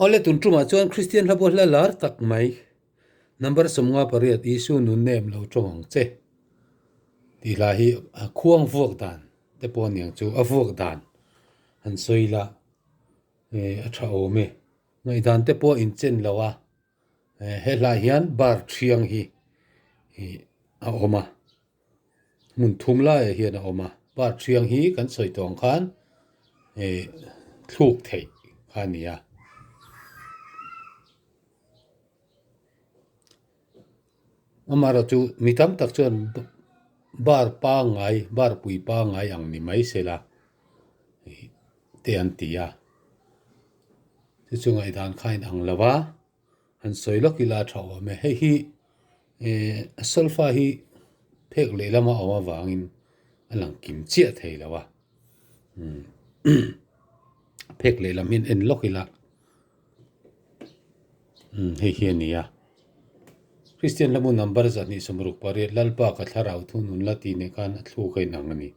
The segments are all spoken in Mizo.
Awle tun tumah chuan Kristian hla pawh hla lar tak mai number 58 Isu nun nem lo tawng ang che tih hla hi a khuang vuak dan te pawh aniang chu a vuak dan han sawi la a tha awm e ngaihdan te pawh inchen lo a he hla hian bar thiang hi a awm a. Hmun thum laiah hian a awm a, bar thiang hi kan sawi tawh ang khan ih thluk theih kha a ni a. Amaherawh chu mi tam tak chuan bar pangngai bar pui pangngai ang ni mai sela ih te an ti a, chu chu ngaihdan kha a inang lo va. Han sawi lawk ila a tha awm e. Hei hi eh a solfa hi phek lehlam a awm avangin a lang kim chiah thei lo a umm phek lehlam hi an en lawk ila umm hei hi a ni a Kristian hlamu number 268 Lalpa ka thlarau thu nun la tih nen khan a thluk a inang a ni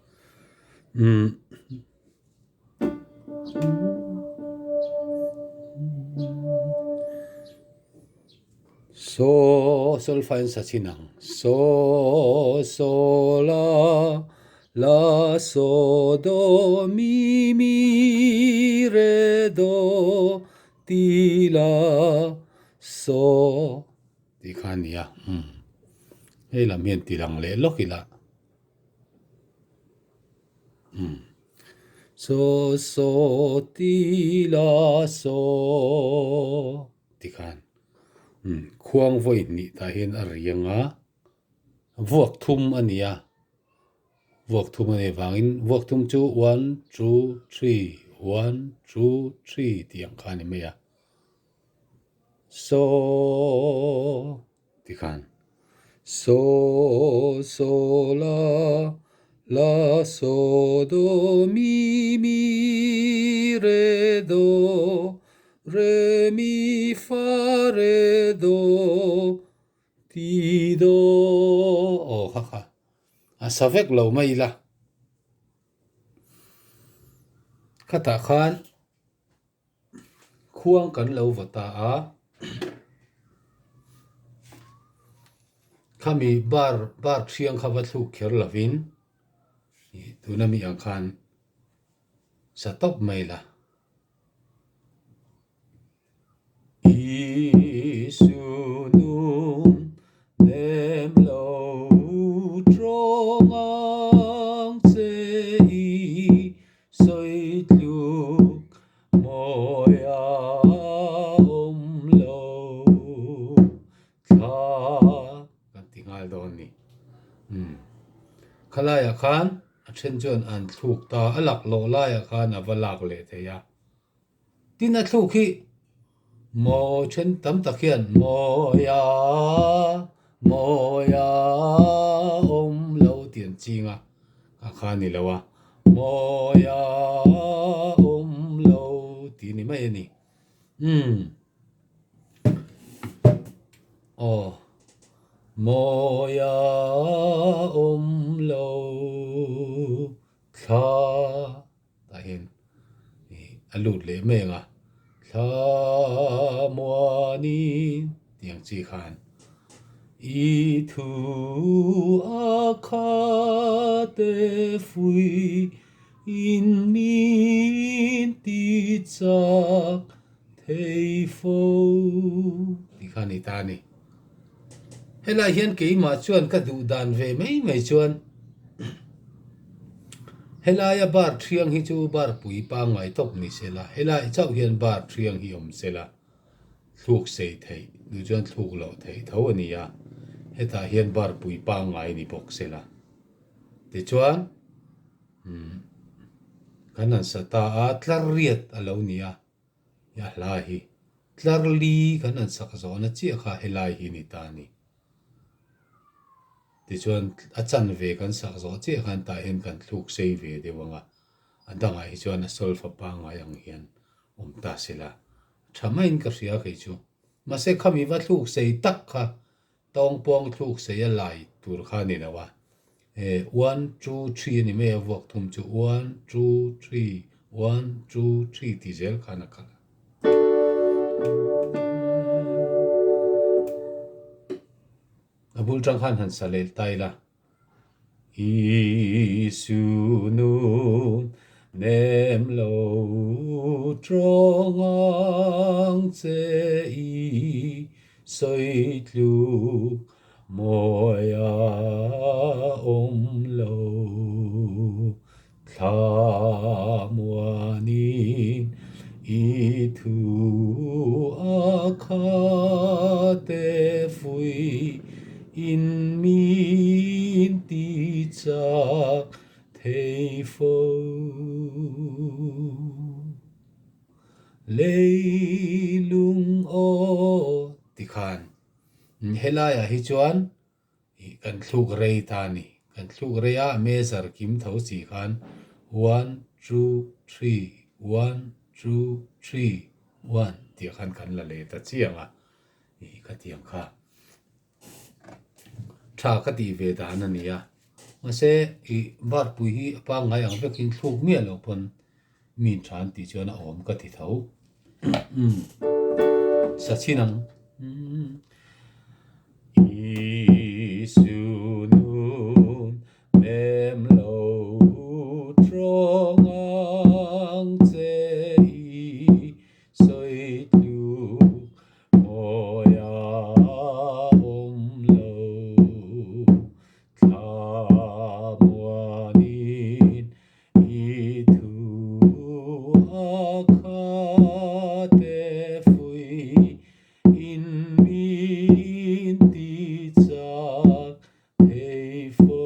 umm. So solfa in sa chin ang so so la la so do mi mi re do ti la so tih kha a ni a umm hei lam hian ti lang leh lawk ila umm. So so ti la so ti khan umm khuang vawi hnih tah hian a riang a vuak thum a ni a vuak thum a nih vangin vuak thum chu one two three one two three tih ang kha a ni mai a so Ti khan So so la la so do mi mi re do re mi fa re do ti do aw kha kha a sa vek lo mai ila khatah khan Khuang kan lo va ta a, khami bar bar thiang kha va thluk kher lovin ih tuna mi ang khan sa tawp mai la. Isu nun nem lo tawng ang che i sawi tluk mawi a awm lo thla kan ti nghal dawn ni. Umm khalaiah khan a then chuan an thluk ta a laklawh laiah khan a va lak leh thei a. Tin a thluk hi maw then tam tak hian mawi a mawi a awm lo tih an ching a a kha a ni lo a mawi a awm lo tih a ni mai a ni umm aw mawi a awm lo thla. Tah hian ih a lut leh mai ang a, thla muani tih ang chi khan i thu a khate fui in min ti chak thei fo tih kha a ni ta a ni. Helai hian keimah chuan ka duh dan ve mai mai chuan helaia bar thiang hi chu bar pui pangngai tawp ni se la, helai chauh hian bar thiang hi awm se la, thluk sei theih duh chuan thluk loh theih tho a ni a, hetah hian bar pui pangngai ni bawk se la. Tichuan umm kan han sa ta a, tlar riat a lo ni a. A hla hi tlar li kan han sak zawhna chiah kha helai hi ni ta a ni. Tichuan a chanve kan sak zawh chiah khan tah hian kan thluk sei ve deuh ang a, a dangah hi chuan a solfa pangngai ang hian awm ta sela tha maiin ka hria kei chu. Mahse khami va thluk sei tak kha Tawngpawng thluk sei a lai tur kha a ni lo a, e one two three a ni mai a vuak thum chu one two three, one two three tih zel khan a kal a. bul tang khan han sa leh ta ila. Isu nun nem lo tawng ang che i sawi tluk mawi a awm lo. Thlamuanin i thu a khate fui in min ti chak thei fo. Leilung aw tikhan helaiah hi chuan Ih kan thluk rei ta a ni. Kan thluk rei a, measure kim tho chi khan one, two, three, one, two, three, one tih khan kan la leh ta chiang a. Ih khatiang kha tha ka tih ve dan a ni a. Mahse ih varpui hi a pangngai ang vekin thluk miah loh pawn mi tha an tih chuan a awm ka ti tho. Sa chin ang. Isu nun nem lo tawng ang che i sawi tluk mawi a awm lo. Thlamuanin I thu a khate fui in min ti chak thei fo.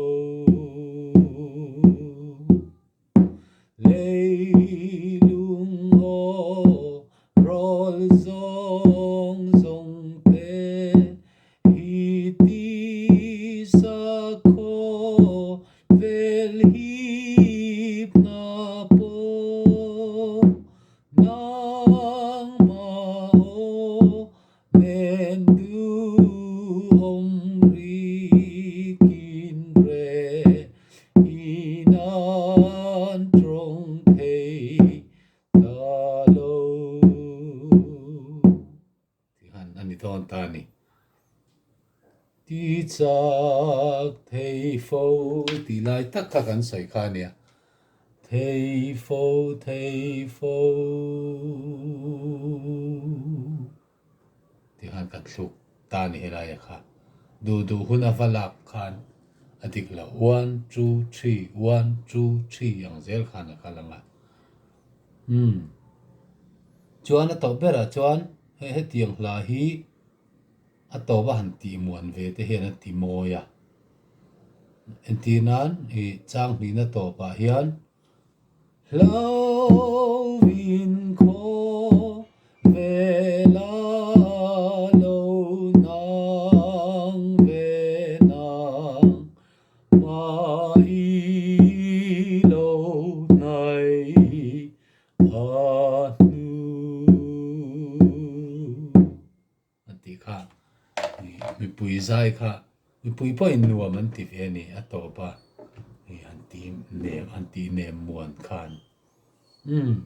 Leilung aw rawl zawng zawng te hi ti sakhaw vel hip na pawh nangmah aw nen duhawm rikin re in an tawng thei ta lo. Tihan a ni dawn ta a ni. Ti chak thei fo tih lai tak kha kan sawi kha a nia. Thei fo thei fo tihan kan thluk ta a ni helaia kha. Duh duh hun a va lak khan a dik lo. One two three one two three ang zel khan a kal ang a. Umm. Chuan a tawp berah chuan hei hetiang hla hi a tawp a han tih muan ve te hian a ti mawi a. Entir nan ih chang hnihna tawpah hian Hlo in khaw vela lo nang ve nang Hmai lo hnai a hnu an tih kha mipui zai kha mipui pawhin nuam an ti ve a ni a tawp a an ti nem an tih nem muan khan umm.